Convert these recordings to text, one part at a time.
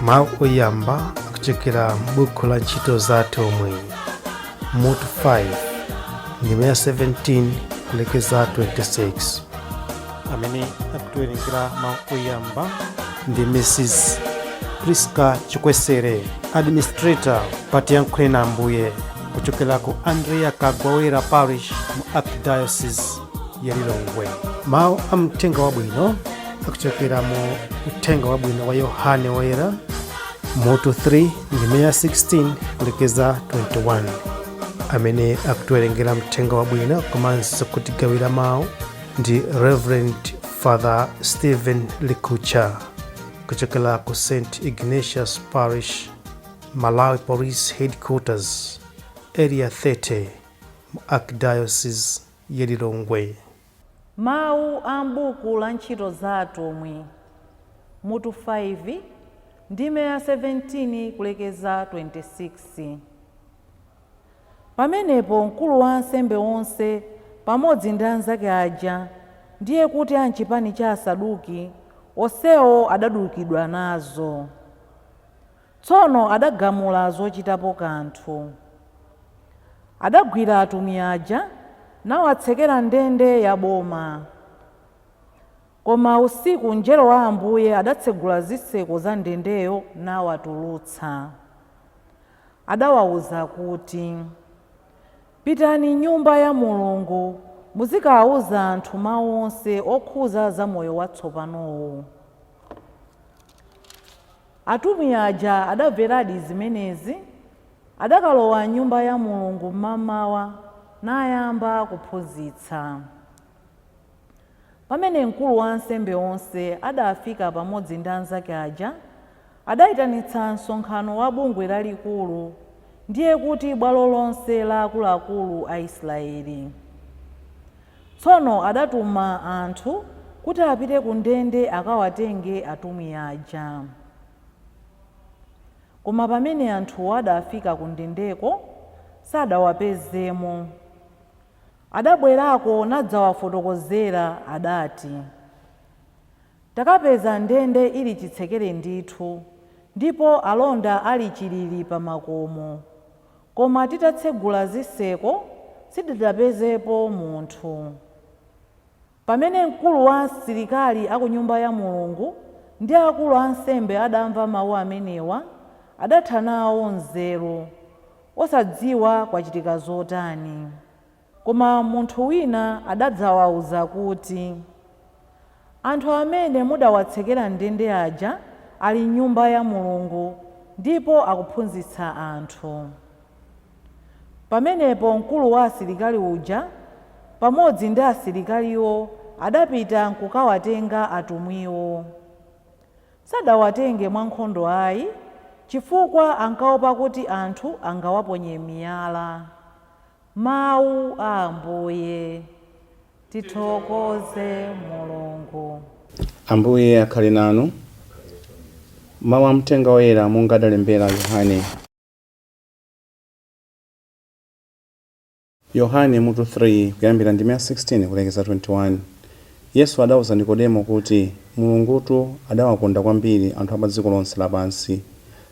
Mawu oyamba akuchokera m'buku la Ntchito za Atumwi, mutu 5, ndime ya 17 kulekeza 26. Amene akutiwerengera mawu oyamba ndi Mrs. Priska Chikwesere, administrator pa Tiyankhule na Ambuye, kuchokera ku Andrea Kagwawera Parish mu Archdiocese ya Lilongwe. Mawu a mthenga wabwino akuchokera mu Uthenga Wabwino wa Yohane Woyera, mutu 3, ndime ya 16 kulekeza 21. Amene akutiwerengera mthenga wabwino komanso kutigawira mawu ndi Reverend Father Stephen Likucha kuchokera ku St Ignatius Parish, Malawi Police Headquarters, Area 30 mu Archdiocese ya Lilongwe. Mawu a m'buku la Ntchito za Atumwi, mutu 5, ndime ya 17 kulekeza 26. Pamenepo mkulu wa ansembe onse pamodzi ndi anzake aja, ndiye kuti a m'chipani cha Asaduki, onsewo adadukidwa nazo. Tsono adagamula zochitapo kanthu. Adagwira atumwi aja nawatsekera m'ndende ya boma. Koma usiku mngelo wa Ambuye adatsegula zitseko za ndendeyo nawatulutsa. Adawauza kuti, Pitani m'Nyumba ya Mulungu, muzikawauza anthu mau onse okhudza za moyo watsopanowu. Atumwi aja adamveradi zimenezi, adakalowa m'Nyumba ya Mulungu m'mamawa nayamba kuphunzitsa. Pamene mkulu wa ansembe onse adafika pamodzi ndi anzake aja, adaitanitsa msonkhano wa Bungwe Lalikulu, ndiye kuti bwalo lonse la akuluakulu a Aisraele. Tsono adatuma anthu kuti apite ku ndende akawatenge atumwi aja. Koma pamene anthuwo adafika ku ndendeko, sadawapezemo. Adabwerako nadzawafotokozera, adati, Takapeza ndende ili chitsekere ndithu, ndipo alonda ali chilili pa makomo. Koma titatsegula zitseko, sitidapezepo munthu. Pamene mkulu wa asilikali a ku Nyumba ya Mulungu ndi akulu a ansembe adamva mau amenewa, adatha nawo nzeru, osadziwa kwachitika zotani. Koma munthu wina adadzawauza kuti, Anthu amene mudawatsekera m'ndende aja ali m'Nyumba ya Mulungu, ndipo akuphunzitsa anthu. Pamenepo mkulu wa asilikali uja pamodzi ndi asilikaliwo adapita nkukawatenga atumwiwo. Sadawatenge mwankhondo ai, chifukwa ankaopa kuti anthu angawaponye miyala. Mau a Ambuye. Tithokoze Mulungu. Ambuye akhale nanu. Mawu a Mthenga Woyera monga adalembera Yohane. Yohane mutu 3 kuyambira ndime ya 16 kulekeza 21. Yesu adauza Nikodemo kuti, Mulungutu adawakonda kwambiri anthu a pa dziko lonse lapansi.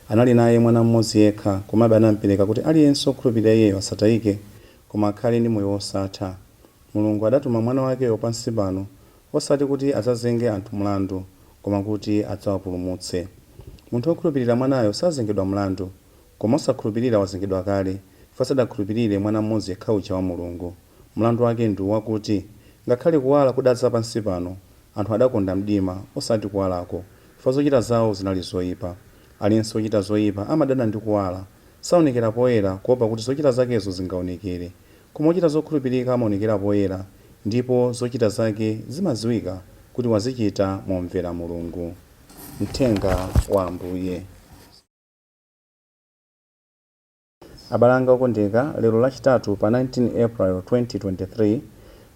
Anali naye Mwana mmodzi yekha, komabe anampereka kuti aliyense wokhulupirira Iyeyo asatayike, koma akhale ndi moyo wosatha. Mulungu adatuma Mwana wakeyo pansi pano, osati kuti adzazenge anthu mlandu, koma kuti adzawapulumutse. Munthu wokhulupirira Mwanayo sazengedwa mlandu, koma wosakhulupirira wazengedwa kale, chifukwa sadakhulupirire Mwana mmodzi yekha uja wa Mulungu. Mlandu wake ndi wakuti, ngakhale kuwala kudadza pansi pano, anthu adakonda mdima, osati kuwalako, chifukwa zochita zao zinali zoipa. Aliyense wochita zoipa amadana ndi kuwala, saonekera poyera, kuwopa kuti zochita zakezo zingaonekere. Koma wochita zokhulupirika amaonekera poyera, ndipo zochita zake zimadziwika kuti wazichita momvera Mulungu. Mthenga wa Ambuye. Abale anga okondeka, lero lachitatu pa 19 April 2023,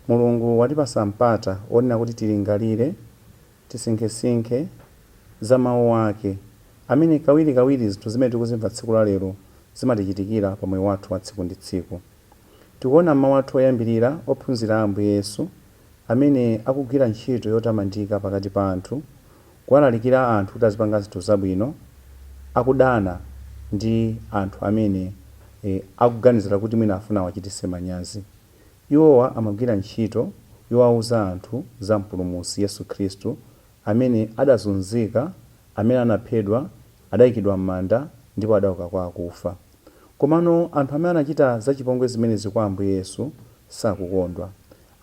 Mulungu watipasa mpata wonena kuti tilingalire, tisinkhesinkhe za mau ake amene kawirikawiri zinthu zimene tikuzimva tsiku la lero zimatichitikira pa moyo wathu wa tsiku ndi tsiku. Tikuona m'mau athu oyambirira ophunzira a Ambuye Yesu amene akugwira ntchito yotamandika pakati pa anthu, kuwalalikira anthu kuti azipanga zinthu zabwino, akudana ndi anthu amene akuganizira kuti mwina afuna awachititse manyazi. Iwowa amagwira ntchito yowauza anthu za Mpulumutsi Yesu Khristu amene adazunzika, amene anaphedwa, adaikidwa m'manda ndipo adauka kwa akufa. Komano anthu amene anachita zachipongwe zimenezi kwa Ambuye Yesu sakukondwa.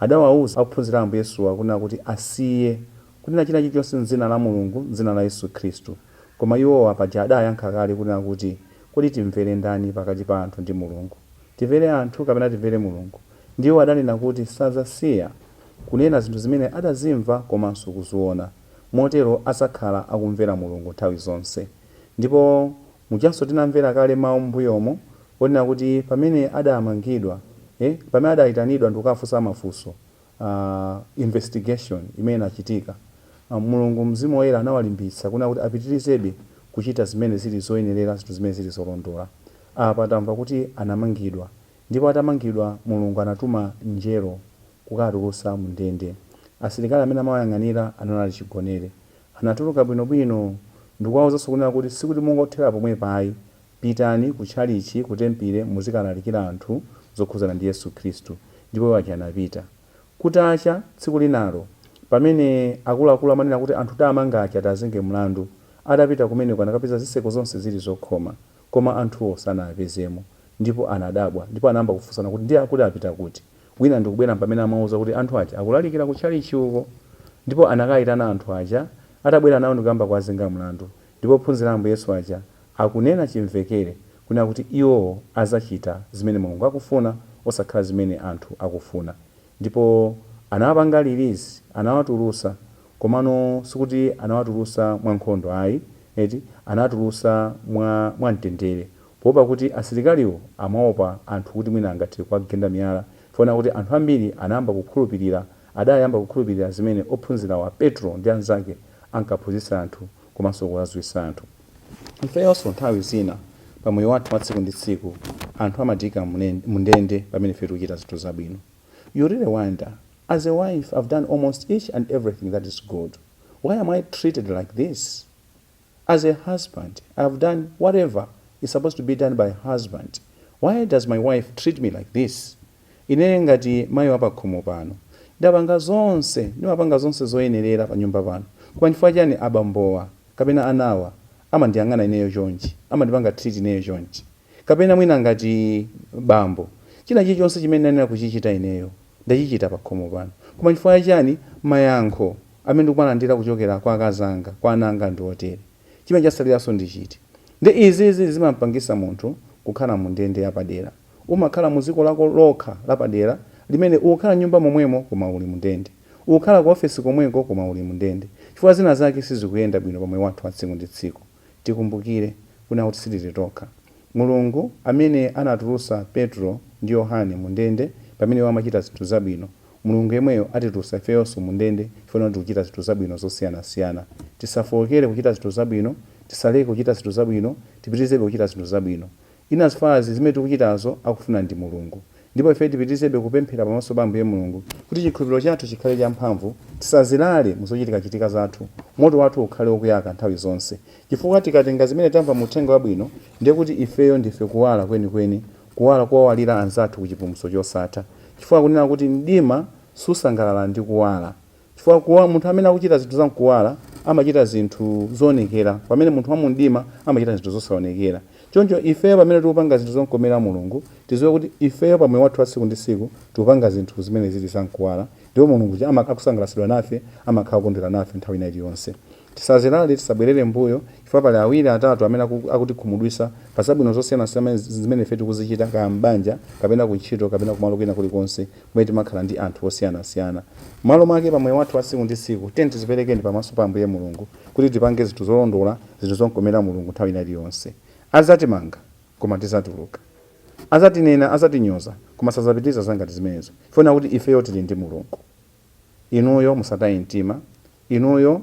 Adawauza ophunzira a Ambuye Yesuwa kunena kuti asiye kunena china chilichonse m'dzina la Mulungu, m'dzina la Yesu Khristu. Koma iwowa paja adayankha kale kunena kuti, Kodi timvere ndani pakati pa anthu ndi Mulungu? Timvere anthu kapena timvere Mulungu? Ndiye iwo adanena kuti sadzasiya kunena zinthu zimene adazimva komanso kuziona. Motero adzakhala akumvera Mulungu nthawi zonse. Ndipo mujanso tinamvera kale mau m'mbuyomo onena kuti pamene adamangidwa, pamene adaitanidwa ndikukafunsa mafunso, investigation imene inachitika, Mulungu Mzimu Woyera anawalimbitsa kunena kuti apitirizebe kuchita zimene zili zoyenerera, zinthu zimene zili zolondola. Apa tamva kuti anamangidwa, ndipo atamangidwa Mulungu anatuma mngelo kukawatulutsa mu ndende. Asilikali amene amawayang'anira anali chigonere. Anatuluka bwinobwino ndikuwauzanso kunena kuti sikuti mungothera pomwepa ayi, pitani ku tchalitchi, ku tempile muzikalalikira anthu zokhudzana ndi Yesu Khristu. Ndipo iwo aja anapita. Kutacha tsiku linalo, pamene akuluakulu amanena kuti anthu tamanga aja tiwazenge mlandu, atapita kumeneko anakapeza zitseko zonse zili zokhoma, koma anthuwo sanawapezemo. Ndipo anadabwa, ndipo anayamba kufunsana kuti ndiye akuti apita kuti? Wina ndikubwera mpamene amawauza kuti anthu aja akulalikira ku tchalitchi uko. Ndipo anakaitana anthu aja, atabwera nawo ndikuyamba kuwazenga mlandu. Ndipo ophunzira a Ambuye Yesu aja akunena chimvekere kunena kuti iwowo adzachita zimene Mulungu akufuna osakhala zimene anthu akufuna. Ndipo anawapanga release, anawatulusa, komano sikuti anawatulusa mwa nkhondo ayi, eti, anawatulusa mwa mwa mtendere, poopa kuti asilikaliwo amaopa anthu kuti mwina angathe kuwagenda miyala, chifukwa kuti anthu ambiri anayamba kukhulupilira, adayamba kukhulupilira zimene ophunzirawa, Petro ndi anzake, ankaphunzitsa anthu komanso kuwadziwitsa anthu. Ifeyonso nthawi zina pa moyo wathu wa tsiku ndi tsiku anthu amatiika mundende pamene ife tikuchita zinthu zabwino. You really wonder, as a wife I've done almost each and everything that is good, why am I treated like this? As a husband I have done whatever is supposed to be done by a husband, why does my wife treat me like this? Ine ngati mayi wa pakhomo pano ndapanga zonse, ndimapanga zonse zoyenerera panyumba pano, koma chifukwa chani abambowa kapena anawa amandiyang'ana ineyo chonchi, amandipanga treat ineyo chonchi? Kapena mwina ngati bambo, china chilichonse chimene ndayenera kuchichita ineyo ndachichita pakhomo pano, koma chifukwa chani mayankho amene ndikumalandira kuchokera kwa akazi anga, kwa ana anga ndi otere? Chimene chatsaliranso ndi chiti? Nde izizi zimampangisa munthu kukhala mu ndende yapadera. Umakhala mu dziko lako lokha lapadera limene ukukhala m'nyumba momwemo koma uli mu ndende. Ukukhala ku ofesi komweko koma uli mu ndende. Chifukwa zina zake sizikuyenda bwino pa moyo wathu wa tsiku ndi tsiku. Tikumbukire kunena kuti sitili tokha. Mulungu amene anatulusa Petro ndi Yohane mu ndende pamene iwo amachita zinthu zabwino, Mulungu yemweyo atitulusa ifeyonso mu ndende chifukwa choti tikuchita zinthu zabwino zosiyanasiyana. Tisafookere kuchita zinthu zabwino, tisaleke kuchita zinthu zabwino, tipitirizebe kuchita zinthu zabwino. In as far as zimene tikuchitazo akufuna ndi Mulungu. Ndipo ife tipitirizebe kupemphera pamaso pa Ambuye Mulungu kuti chikhulupiriro chathu chikhale champhamvu, tisazilale mu zochitikachitika zathu, moto wathu ukhale ukuyaka nthawi zonse. Chifukwa tikatenga zimene tamva mu Uthenga Wabwino, ndiye kuti ifeyo ndife kuwala kwenikweni, kuwala kowawalira anzathu ku chipulumutso chosatha. Chifukwa akunena kuti mdima susangalala ndi kuwala. Chifukwa kuwa, munthu amene akuchita zinthu za m'kuwala amachita zinthu zoonekera, pamene munthu wa mumdima amachita zinthu zosaonekera. Choncho ifeyo pamene tikupanga zinthu zomkomera Mulungu, tidziwe kuti ifeyo pa moyo wathu wa tsiku ndi tsiku tikupanga zinthu zimene zili za m'kuwala, ndipo Mulungu uja amakhala akusangalatsidwa nafe, amakhala akukondwera nafe nthawi ina iliyonse. Tisazilale, tisabwerere m'mbuyo, chifukwa pali awiri atatu amene akutikhumudwitsa pa zabwino zosiyanasiyana zimene ife tikuzichita, kaya m'banja, kapena kuntchito, kapena kumalo kwina kulikonse kumene timakhala ndi anthu osiyanasiyana. M'malo mwake, pa moyo wathu wa tsiku ndi tsiku, tiyeni tidziperekeni pamaso pa Ambuye Mulungu kuti tipange zinthu zolondola, zinthu zomkomera Mulungu nthawi ina iliyonse. Adzatimanga, koma tidzatuluka. Adzatinena, adzatinyoza, koma sadzapitiriza zangati zimenezo, chifukwa kuti ifeyo tili ndi Mulungu. Inuyo musataye mtima, inuyo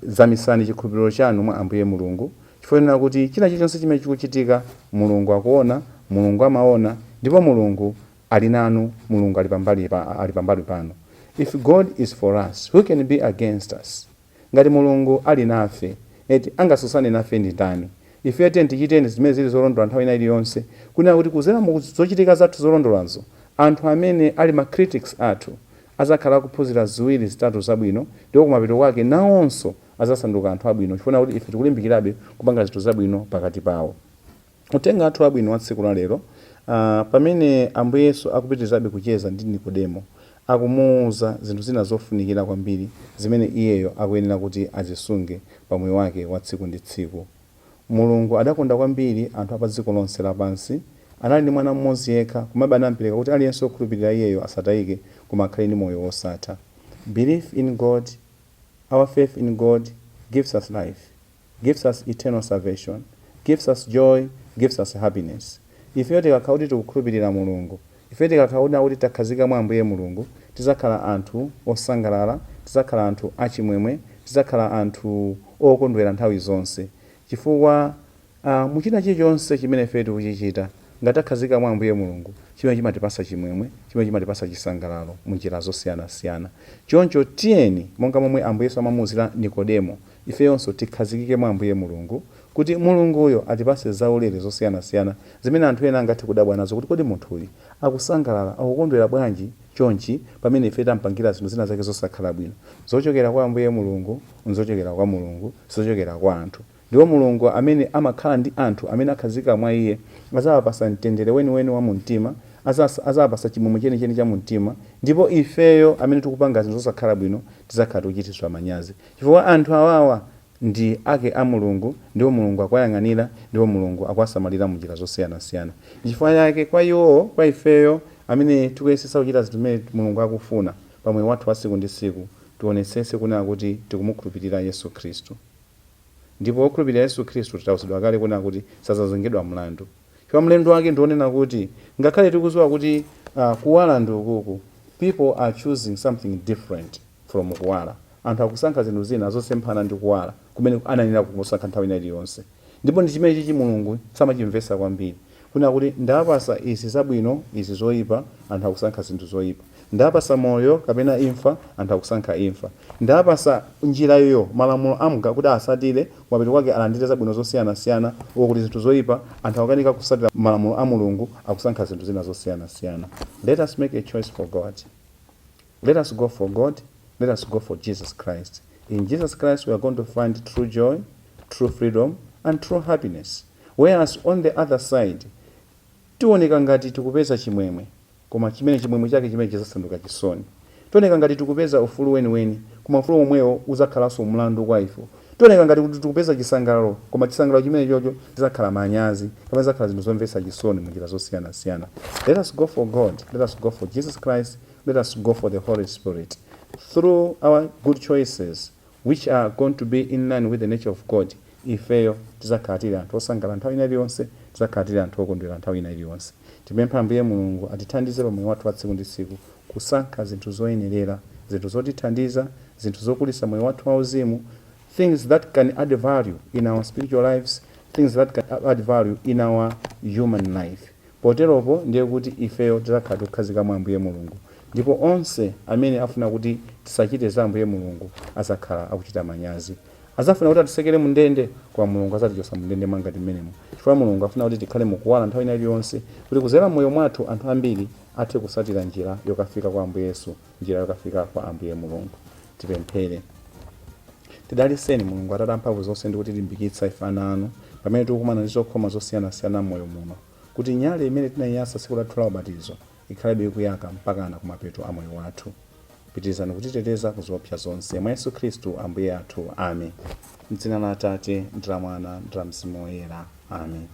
zamisani chikhulupiriro chanu mwa Ambuye Mulungu, chifukwa chonena kuti china chilichonse chimene chikuchitika, Mulungu akuona, Mulungu amaona, ndipo Mulungu ali nanu, Mulungu ali pambali pa, ali pambali panu. If God is for us, who can be against us? Ngati Mulungu ali nafe, eti, angatsutsane nafe ndi ndani? Ife tiye tichiteni zimene zili zolondola nthawi ina iliyonse, kunena kuti kuzera mu zochitika zathu zolondolazo, anthu amene ali ma critics athu azakhala akuphunzira ziwiri zitatu zabwino, ndipo kumapeto kwake nawonso azasanduka anthu abwino, chifukwa kuti ife tikulimbikirabe kupanga zinthu zabwino pakati pawo. Uthenga wathu wabwino wa tsiku la lero, pamene Ambuye Yesu akupitirizabe kucheza ndi Nikodemo, akumuwuza zinthu zina zofunikira kwambiri zimene iyeyo akuyenera kuti azisunge pa moyo wake wa tsiku ndi tsiku. Mulungu adakonda kwambiri anthu a pa dziko lonse lapansi. Anali ndi mwana mmodzi yekha, komabe anampereka kuti aliyense wokhulupirira iyeyo asatayike, koma akhale ndi moyo wosatha. Belief in God, our faith in God gives us life, gives us eternal salvation, gives us joy, gives us happiness. Ifeyo tikakhala kuti tikukhulupirira Mulungu, ife tikakhala kuti takhazika mwa Ambuye Mulungu, tizakhala anthu osangalala, tizakhala anthu achimwemwe, tizakhala anthu okondwera nthawi zonse, chifukwa muchina chilichonse chimene ife tikuchichita, ngati takhazika mwa Ambuye Mulungu, chimene chimatipasa chimwemwe, chimene chimatipasa chisangalalo munjira zosiyanasiyana. Choncho tiyeni, monga momwe Ambuye Yesu amamuwuzira Nikodemo, ifeyonso tikhazikike mwa Ambuye Mulungu, kuti Mulunguyo atipase zaulere zosiyanasiyana zimene anthu ena angathe kudabwa nazo kuti kodi munthuyu akusangalala, akukondwera bwanji chonchi, pamene ife tampangira zinthu zina zake zosakhala bwino. Zochokera kwa Ambuye Mulungu nzochokera kwa Mulungu, zochokera kwa anthu. Ndipo Mulungu amene amakhala ndi anthu amene akhazika mwa iye azawapasa mtendere weniweni wa mumtima, azawapasa chimwemwe chenicheni cha mumtima, ndipo ifeyo amene tikupanga zinthu zosakhala bwino tizakhala tikuchititsidwa manyazi, chifukwa anthu awawa ndi ake a Mulungu, ndipo Mulungu akuwayang'anira, ndipo Mulungu akuwasamalira munjira zosiyanasiyana. Chifukwa chake kwa iwowo, kwa ifeyo amene tikuyesesa kuchita zinthu zimene Mulungu akufuna pamoyo wathu wa tsiku ndi tsiku, tionetsetse kunena kuti tikumukhulupirira Yesu Khristu. Ndipo wokhulupirira Yesu Khristu, titawuzidwa kale kunena kuti sazazengedwa mlandu, chifukwa mlandu wake ndionena kuti ngakhale tikudziwa kuti kuwala ndi ukuku, people are choosing something different from kuwala. Anthu akusankha zinthu zina zosemphana ndi kuwala kumene ananena kusankha nthawi ina iliyonse. Ndipo ndi chimene chichi Mulungu samachimvetsa kwambiri, kunena kuti ndapasa izi zabwino, izi zoyipa, anthu akusankha zinthu zoyipa. Ndapasa moyo kapena imfa, anthu akusankha imfa. Ndapasa njira iyo, malamulo amga kuti asatire, kumapeto kwake alandire zabwino zosiyanasiyana, uko kuti zinthu zoyipa, anthu akukanika kusatira malamulo a Mulungu, akusankha zinthu zina zosiyanasiyana. Let us make a choice for God. Let us go for God. Let us go for Jesus Christ. In Jesus Christ we are going to find true joy, true freedom and true happiness, whereas on the other side tioneka ngati tikupeza chimwemwe, koma chimene chimwemwe chake chimene chizasanduka chisoni. Tioneka ngati tikupeza ufulu weniweni, koma ufulu omwewo uzakhalanso mlandu kwa ife. Tioneka ngati kuti tikupeza chisangalalo, koma chisangalalo chimene chocho chizakhala manyazi kapena zizakhala zinthu zomvetsa chisoni munjira zosiyanasiyana. Let us go for God. Let us go for Jesus Christ. Let us go for the Holy Spirit. Through our good choices, which are going to be in line with the nature of God, ifeyo tizakhala tili anthu osangalala nthawi ina iliyonse, tizakhala tili anthu okondwera nthawi ina iliyonse. Tipempha Ambuye Mulungu atithandize pamoyo wathu wa tsiku ndi tsiku kusankha zinthu zoyenerera, zinthu zotithandiza, zinthu zokulitsa moyo wathu wauzimu, things that can add value in our spiritual lives, things that can add value in our human life. Poteropo ndiye kuti ifeyo tizakhala tikukhazika mwa Ambuye Mulungu, ndipo onse amene afuna kuti tisachite za Ambuye Mulungu azakhala akuchita manyazi. Azafuna kuti atisekere mundende, koma Mulungu azatichosa mundende mwangati mmenemo, chifukwa Mulungu afuna kuti tikhale mukuwala nthawi ina iliyonse, kuti kuzera moyo mwathu anthu ambiri athe kusatira njira yokafika kwa Ambuye Yesu, njira yokafika kwa Ambuye Mulungu. Tipemphere. Tidalitseni Mulungu Atate amphamvu zonse ndi kutilimbikitsa ife ana anu pamene tikukumana ndi zokhoma zosiyanasiyana m'moyo muno, kuti nyale imene tinayiyatsa tsiku lathu la ubatizo ikhalebe ikuyaka mpakana kumapeto a moyo wathu. Pitirizani kutiteteza ku zoopsa zonse mwa Yesu Khristu Ambuye athu. Amen. M'dzina la Atate ndi la Mwana ndi la Mzimu Woyera. Amen.